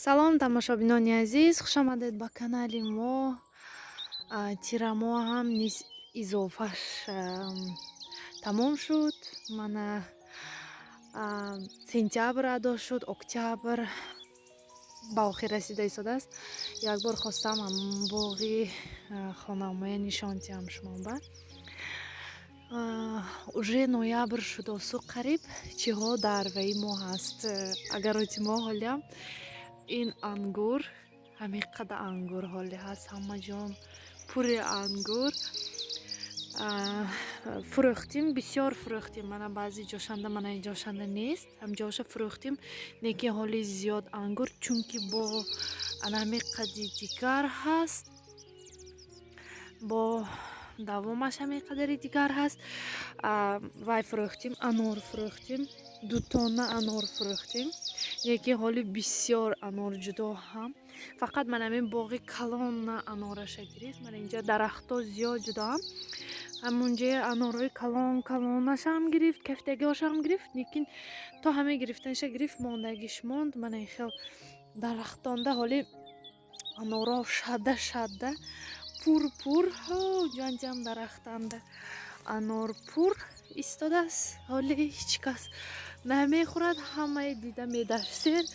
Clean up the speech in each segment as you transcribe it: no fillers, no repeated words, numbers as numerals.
Салом, тамошобинони азиз, хушомадед ба канали мо. Тирамоҳ ҳам низ изофаш тамом шуд. Мана, сентябр адо шуд, октябр ба охир расида истодааст. Як бор хостам ҳамон боғи хонамоя нишон диҳам шумоба. Уже ноябр шудосу қариб, чиҳо дар ваи мо ҳаст, огороди мо. Ҳолиам ин ангур, ҳамин қадар ангур ҳолӣ ҳаст, ҳама ҷон пури ангур. Фурӯхтим, бисёр фурӯхтим. Мана, баъзе ҷошанда, мана ин ҷошанда нест, ҳамҷоша фурӯхтим, лекин ҳоли зиёд ангур, чунки бо ана ҳамин қади дигар ҳаст, бо давомаш ҳамин қадари дигар ҳаст. Вай фурӯхтим, анор фурӯхтим, 2 тонна анор фурӯхтим, лекин ҳоли бисёр анор ҷудо ҳам. Фақат ман ҳамин боғи калонна анораша гирифт. Мана, инҷа дарахтҳо зиёд ҷудоам, ҳамунҷои анорҳои калон калонашам гирифт, кафтагиҳошам гирифт, лекин то ҳамин гирифтаниша гирифт, мондагиш монд. Мана, ин хел дарахтонда ҳоли анорҳо шадда шадда, пур пур. Ҷанҷам дарахтанда анор пур истодааст. Ҳоли ҳеҷ кас намехӯрад, ҳамаи дида медарсед.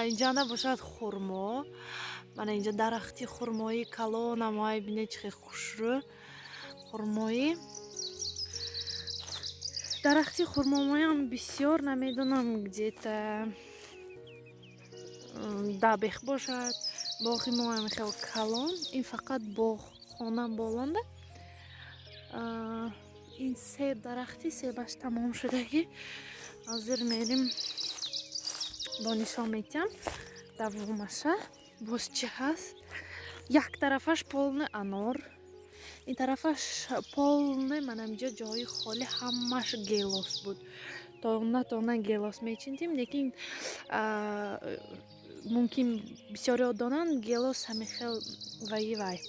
Инҷа бошад хурмо. Мана, инҷа дарахти хурмои калонамоай, бинед, чӣ хел хушрӯ хурмоӣ. Дарахти хурмомоям бисёр, намедонам, где-то 10 бех бошад. Боғи мо ҳам хел калон, ин фақат боғ, хона болонда. Ин себ, дарахти себаш тамом шудагӣ. Ҳозир мерим, бо нишон метиҳам давомаша. Боз чӣ ҳаст? Як тарафаш полный анор, ин тарафаш полный. Мана, инҷа ҷои холӣ ҳамаш гелос буд, тонна тонна гелос мечиндим, лекин мумкин бисёриҳо донанд, гелос ҳамин хел ваи вай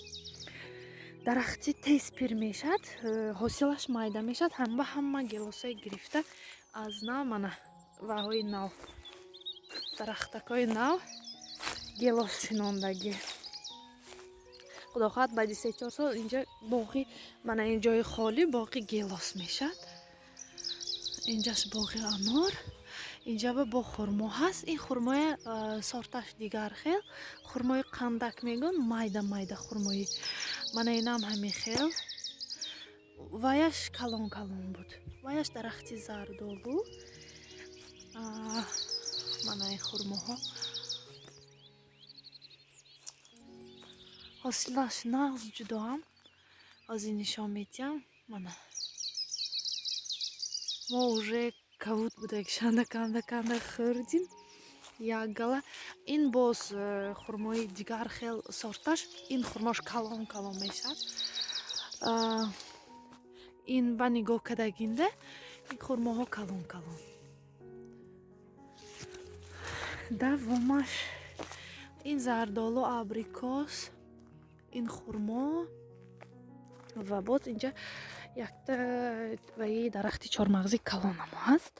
дарахти тез пир мешавад, ҳосилаш майда мешавад. Ҳамба ҳама гелосҳое гирифта, аз нав, мана, ваҳои нав, дарахтакҳои нав гелос шинондагӣ. Худо хоҳад, баъди 3-4 сол инҷа боғи, мана, ин ҷои холӣ боғи гелос мешавад. Инҷаш боғи анор, инҷаба бо хурмо ҳаст. Ин хурмоя сорташ дигар хел, хурмои қандак мегӯн, майда майда хурмои. Мана, инам ҳамин хел, ваяш калон калон буд, ваяш дарахти зардолу. Мана, ин хурмоҳо ҳосилаш нағз ҷудоам, ҳозир нишон медиҳам. Мана, мо уже кавут будагишанда канда канда хӯрдим як гала. Ин боз хурмои дигар хел сорташ, ин хурмош калон калон мешавад. Ин ба нигоҳ кардагинда, ин хурмоҳо калон калон. Давомаш ин зардолу, абрикос, ин хурмо ва боз инҷа якта ваи дарахти чормағзи калонамо ҳаст.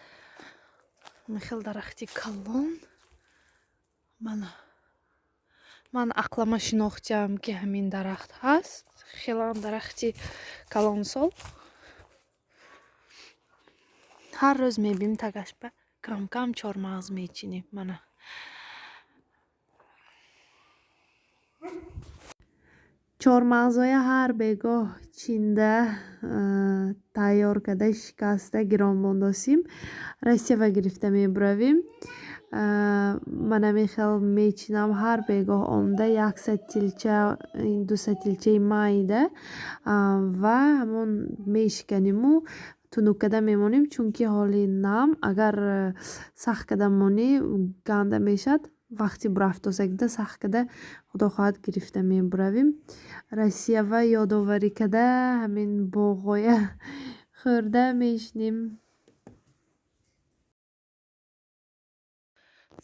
Хел дарахти калон. Мана, ман ақлама шинохтиам, ки ҳамин дарахт ҳаст, хелам дарахти калонсол. Ҳар рӯз мебинем, тагашба кам-кам чормағз мечинем. Мана, чормағзҳоя ҳар бегоҳ чинда, тайёр карда, шикаста, гирон мондосим, Россиява гирифта мебуравем. Ман ҳамин хел мечинам, ҳар бегоҳ омада як сатилча, ду сатилчаи майда ва ҳамон мешиканиму тунук карда мемонем, чунки ҳоли нам, агар сахт карда монӣ, ганда мешавад. Вақти бурафтосагида сахт карда, худо хоҳад, гирифта мебуравем. Россиява ёдоварӣ карда, ҳамин боғоя хӯрда мешинем.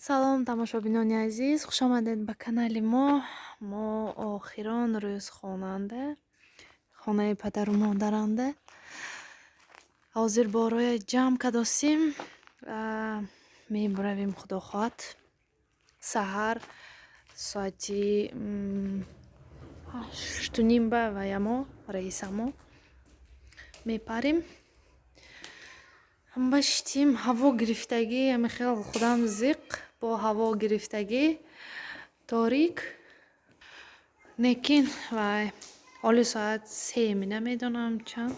Салом, тамошобинони азиз, хушомадед ба канали мо. Мо охирон рӯз хонанда, хонаи падару модаранда. Ҳозир бороя ҷамъ кардосим, мебуравем, худо хоҳад. Саҳар соати 8:30 ба ваямо рейсамо мепарем. Ба шитим, ҳаво гирифтагӣ, ҳами хел худам зиқ бо ҳаво гирифтагӣ, торик. Лекин вай ҳоли соат 3 намедонам чанд.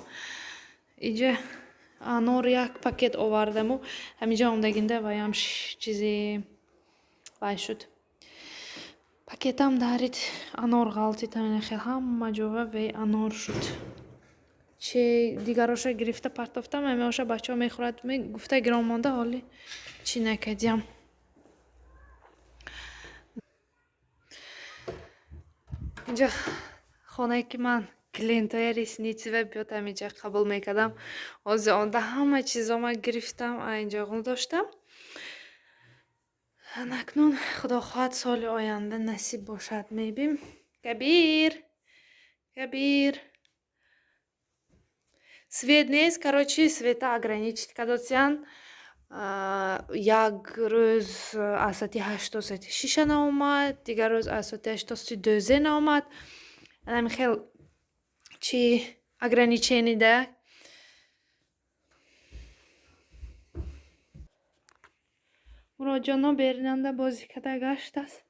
Иҷа анор як пакет овардаму ҳаминҷа омдагинда ваям чизи вай шуд. Пакетам дарид, анор ғалтид, ҳамин хел ҳама ҷова вей анор шуд. Че дигароша гирифта партофтам, ҳамаоша бачаҳо мехӯрад, гуфта гирон монда, ҳоли чӣ накардиям. Инҷа хонае ки ман клиентҳои ресници ва биёд ҳаминҷа қабул мекардам, ҳозир онда ҳама чизо ман гирифтам, инҷо доштам. Акнун худо хоҳад соли оянда насиб бошад мебим. Кабир, Кабир. Свет нест, короче, света ограничить кардосиян. Як рӯз аз соати 8 то соати 6 наомад, дигар рӯз аз соати 8 то соати 12 наомад. Ҳамин хел чи ограничение да. Муроҷоно беринанда бозӣ карда гаштааст.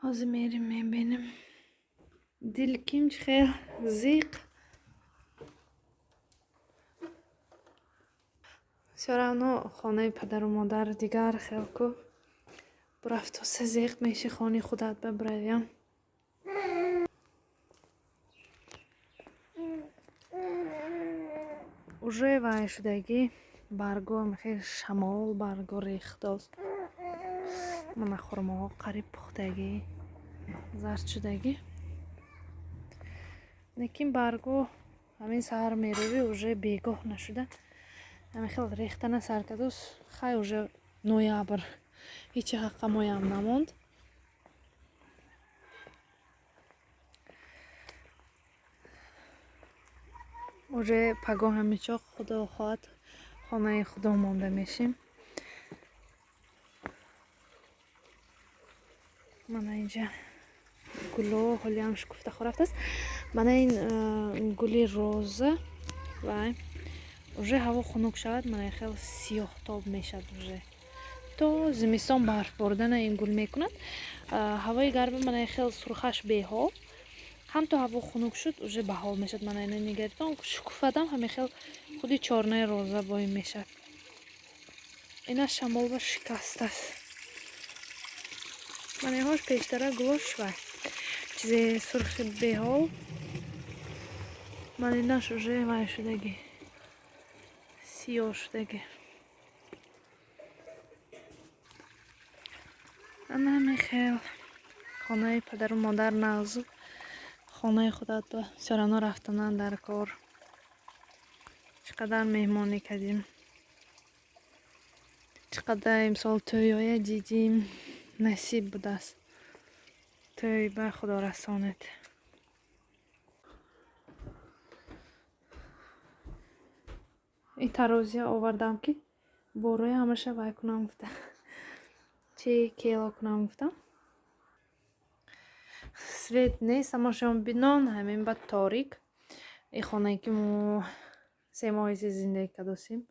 Ҳозир мерим мебинем. Дил ким чӣ хел зиқ. Всё равно хонаи падару модар дигар хел ку. Бурафтоса зиқ меши хони худат ба буравиям. Уже вай шудагӣ барго хел шамол барго рехтост. Мана хурмоҳо қариб пухтагӣ, зард шудагӣ. Лекин барго ҳамин саҳар мерӯвӣ уже бегоҳ нашуда. Ҳамин хел рехтана сар кардост. Хай уже ноябр. Ҳечи ҳаққамоям намонд. Уже пагоҳ ҳамичоқ худо хоҳад хонаи худо монда мешем. Мана инҷа гуло ҳолиам шукуфта хорафтааст. Мана ин гули роза вай уже ҳаво хунук шавад, мана хел сиёҳтоб мешавад уже. То зимистон барф боридана ин гул мекунад. Ҳавои гарма мана хел сурхаш беҳол. Ҳам то ҳаво хунук шуд, уже баҳол мешавад. Мана ина нигаритон шукуфадам ҳамин хел худи чорнаи роза боим мешавад. Ина шамолба шикастааст. Мана инҳош пештара гулош вай чизе сурхи беҳол. Мана инаш уже вай шудагӣ, сиёҳ шудагӣ. Ана ҳамин хел хонаи падару модар нағзу хонаи худат ба всё равно рафтанан дар кор. Чӣ қадар меҳмонӣ кардем, чӣ қадар имсол тӯйоя дидим, насиб будааст. Тӯй ба худо расонед. Ин тарозия овардам ки борои ҳамаша вай кунам гуфта. Чи кело кунам гуфтам. Свет нест, аммо шумо бинон ҳамин ба торик. Ин хонае ки мо 3 моҳи зиндагӣ кардосем,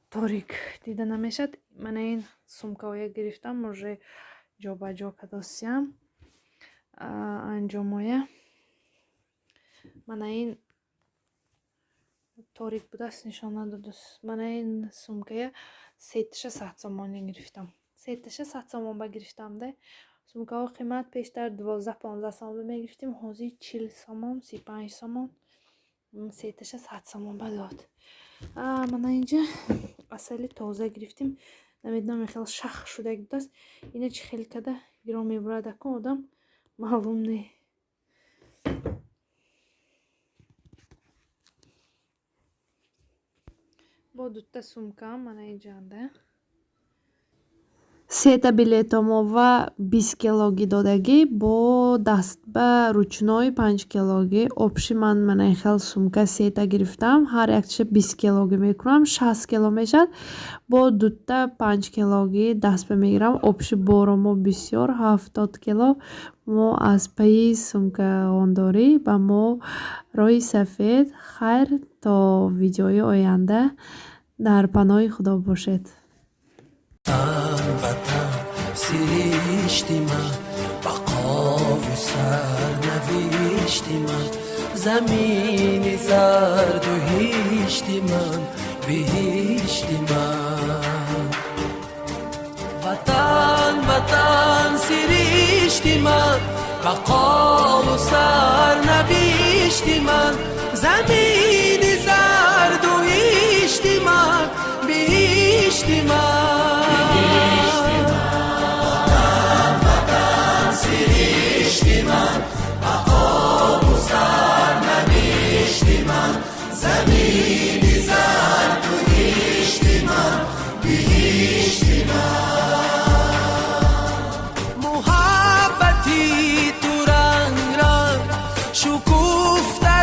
торик дида намешавад. Мана ин сумкаҳоя гирифтам, уже ҷобаҷо кардосиям анҷомоя. Мана ин торик будааст, нишон надодааст. Мана ин сумкая сеташа 100 сомонӣ гирифтам. Сеташа 100 сомон ба гирифтам да. Сумкаҳо қимат пештар 12-15 сомон мегирифтем, ҳозир 40 сомон, 35 сомон. Сеташа 100 сомон ба дод. Мана инҷа асали тоза гирифтем. Намедонам хел шах шудаги будааст. Ина чӣ хел када гирон мебурад акун одам маълум не. Бо дута сумкаам мана инҷанда. Сета билетомова 20 килогӣ додагӣ, бо дастба ручной 5 килогӣ. Общий ман мана ин хел сумка сета гирифтам, ҳар якчиша 20 килогӣ мекунам, 60 кило мешавад. Бо дута 5 килогӣ дастба мегирам. Общий боро мо бисёр, 70 кило. Мо аз пайи сумкаондорӣ ба мо роҳи сафед. Хайр, то видеои оянда дар паноҳи Худо бошед. Ватан, сиришти ман, бақову сарнавишти ман, замини зарду ҳишти ман, биҳишти ман. Ватан, Ватан, сиришти ман, бақову сарнавишти ман, замини зарду ҳишти ман, биҳишти ман. Ватан, сиришти ман, бақову сарнавишти ман, замини зарду ҳишти ман, биҳишти ман. Муҳаббати ту ранг ранг шукуфта.